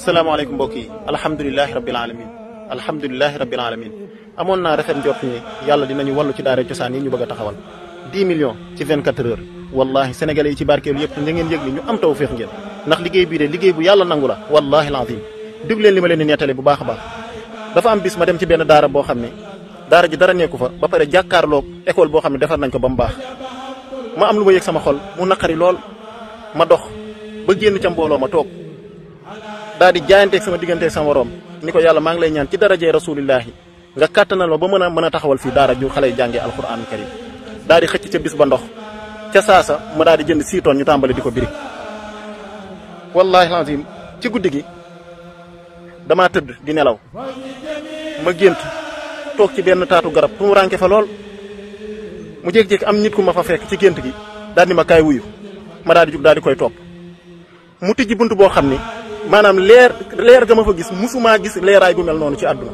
salaamaaleykum mbokk yi alhamdulilahi rabbil alamin alhamdulilahi rabbil alamin amoon naa rafet njort ni yàlla dinañu wallu ci daara cosaan yi ñu bëgg a taxawal 10 millions ci 24 heures wallahi sénégalais yi ci barkeelu yëpp da ngeen yëg ni ñu am tawfeex ngeen ndax liggéey bii de liggéey bu yàlla nangu la wallahi alazim déglu leen li ma leen di nettali bu baax a baax dafa am bis ma dem ci benn daara boo xam ne daara ji dara nekku fa ba pare jàkkaarloog école boo xam ne defar nañ ko ba mu baax ma am lu ma yëg sama xol mu naqari lool ma dox ba génn ca mbooloo ma toog daal di jaayanteeg sama digganteeg sama woroom ni ko yàlla maa ngi lay ñaan ci darajee rasulillahi nga kàttanal ma ba mën a taxawal fii daara ju xale yi jàngee alquran karim daal di xëcc ca bis ba ndox ca saasa ma daal di jënd 6 tonnes ñu tàmbali di ko birig wallahi lazim ci guddi gi damaa tëdd di nelaw ma gént toog ci benn taatu garab fu mu rànke fa lool mu jékki-jékki am nit ku ma fa fekk ci gént gi daal di ma kaay wuyu ma daal di jug daal di koy topp mu tijji bunt boo xam ni maanaam leer ga ma fa gis musumaa gis leeraay gu mel noonu ci àdduna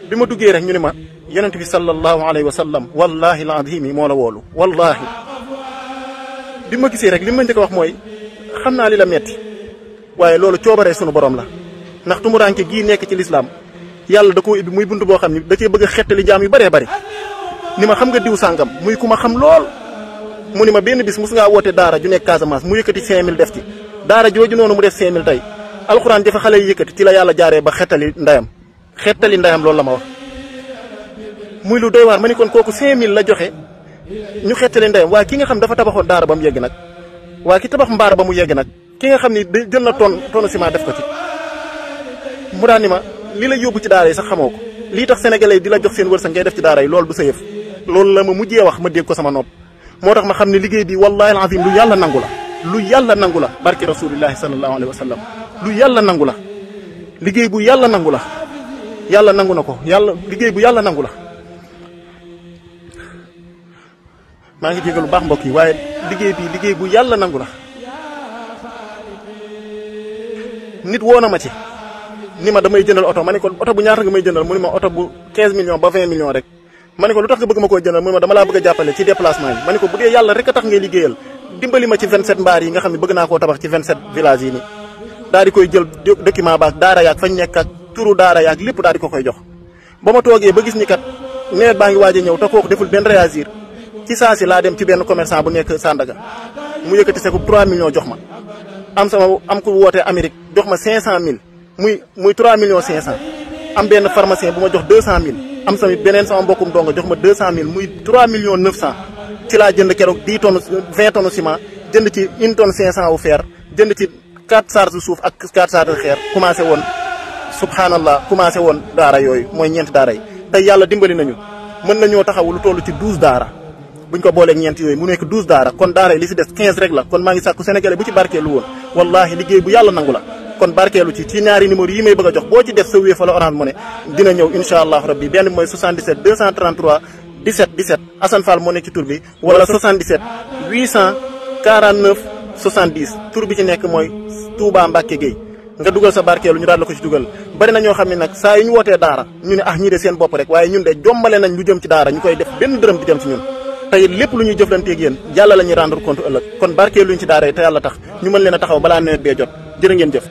bi ma duggee rek ñu ne ma yonent bi sallallahu alayhi wa sallam wallahi alazim moo la woolu wallahi bi ma gisee rek li ma njëkk a wax mooy xam naa li la metti waaye loolu coobaree sunu borom la ndax tumuraanke gii nekk ci lislaam yàlla da koo ibbi muy bunt boo xam ni da cee bëgg a xettali jaam yu bëree bëri ni ma xam nga diw sàngam muy ku ma xam lool mu ni ma benn bis mus ngaa woote daara ju nekk Casamance mu yëkkati 5000 def ci daara jooju noonu mu def 5000 tey alxuraan dafa xale yi yëkkati ci la yàlla jaaree ba xettali ndayam loolu la ma wax muy lu doy waar ma ni kon kooku 5000 la joxe ñu xettali ndayam waaye ki nga xam dafa tabaxoon daara ba mu yegg nag waaye ki tabax mbaar ba mu yegg nag ki nga xam ni jël na tonne ciment def ko ci mu daan ni ma li la yóbbu ci daara yi sax xamoo ko lii tax sénégalais di la jox seen wërsëg ngay def ci daara yi loolu du sa yëf loolu la ma mujjee wax ma dégg ko sama nopp moo tax ma xam ne liggéey bi wallahi alazim lu yàlla nangu la lu yàlla nangu la barki rasulillahi sallallahu alayhi wa sallam lu yàlla nangu la liggéey bu yàlla nangu la yàlla nangu na ko liggéey bu yàlla nangu la maa ngi jégalu baax mbokk yi waaye liggéey bu yàlla nangu la nit woo na ma ci ni ma damay jëndal oto ma ne ko oto bu ñaata nga may jëndal mu ni ma oto bu 15 millions ba 20 millions rek ma ne ko lu tax nga bëgg ma koo jëndal mu ne ma dama laa bëgg a jàppale ci déplacement yi ma ne ko bu dee yàlla rek a tax ngay liggéeyal dimbali ma ci 27 mbaar yi nga xam ne bëgg naa koo tabax ci 27 villages yi nii daal di koy jël document baak daara yaag fañ nekk ak turu daara yaag lépp daal di ko koy jox ba ma toogee ba gis ni kat nawet baa ngi waaj a ñëw te kooku deful benn réagir ci saa si laa dem ci benn commerçant bu nekk Sandaga mu yëkkati seku 3 millions jox ma am ku wootee Amérique jox ma 500000 muy 3 millions 500 am benn pharmacien bu ma jox 200000 am samit beneen sama mbokkum donga jox ma 200000 muy 3 millions 900 ci laa jënd keroog 10 tonnes 20 tonnes ciment jënd ci 1 tonne 500 wu fer jënd ci 4 charges suuf ak 4 charges xeer commencé woon subhanallah commencé woon daara yooyu mooy ñeenti daara yi tey yàlla dimbali nañu mën nañoo taxaw lu toll ci 12 daara buñ ko booleeg ñeent yooyu mu nekk 12 daara kon daara yi li si des 15 rek la kon maa ngi sàkku sénégalais bu ci barkeelu woon wallahi liggéey bu yàlla nangu la kon barkeelu ci ñaari numéro yi may bëgg a jox boo ci def sa Wave wala Orange Money dina ñëw incha allah rabbi benn mooy 77 233 17 17 Assane Fall moo nekk ci tur bi wala 77 849 70 tur bi ci nekk mooy Touba Mbacke Gueye nga dugal sa barkeelu ñu daal la ko ci dugal bari na ñoo xam ne nag saa yu ñu wootee daara ñu ne ñii de seen bopp rek waaye ñun de jombale nañ lu jëm ci daara ñu koy def benn dërëm di dem ci ñun tey lépp lu ñuy jëflanteeg yéen yàlla la ñuy rendre compte ëllëg kon barkeelu ñu ci daara yi te yàlla tax ñu mën leen a taxaw balaa nawet bee jot jërë ngeen jëf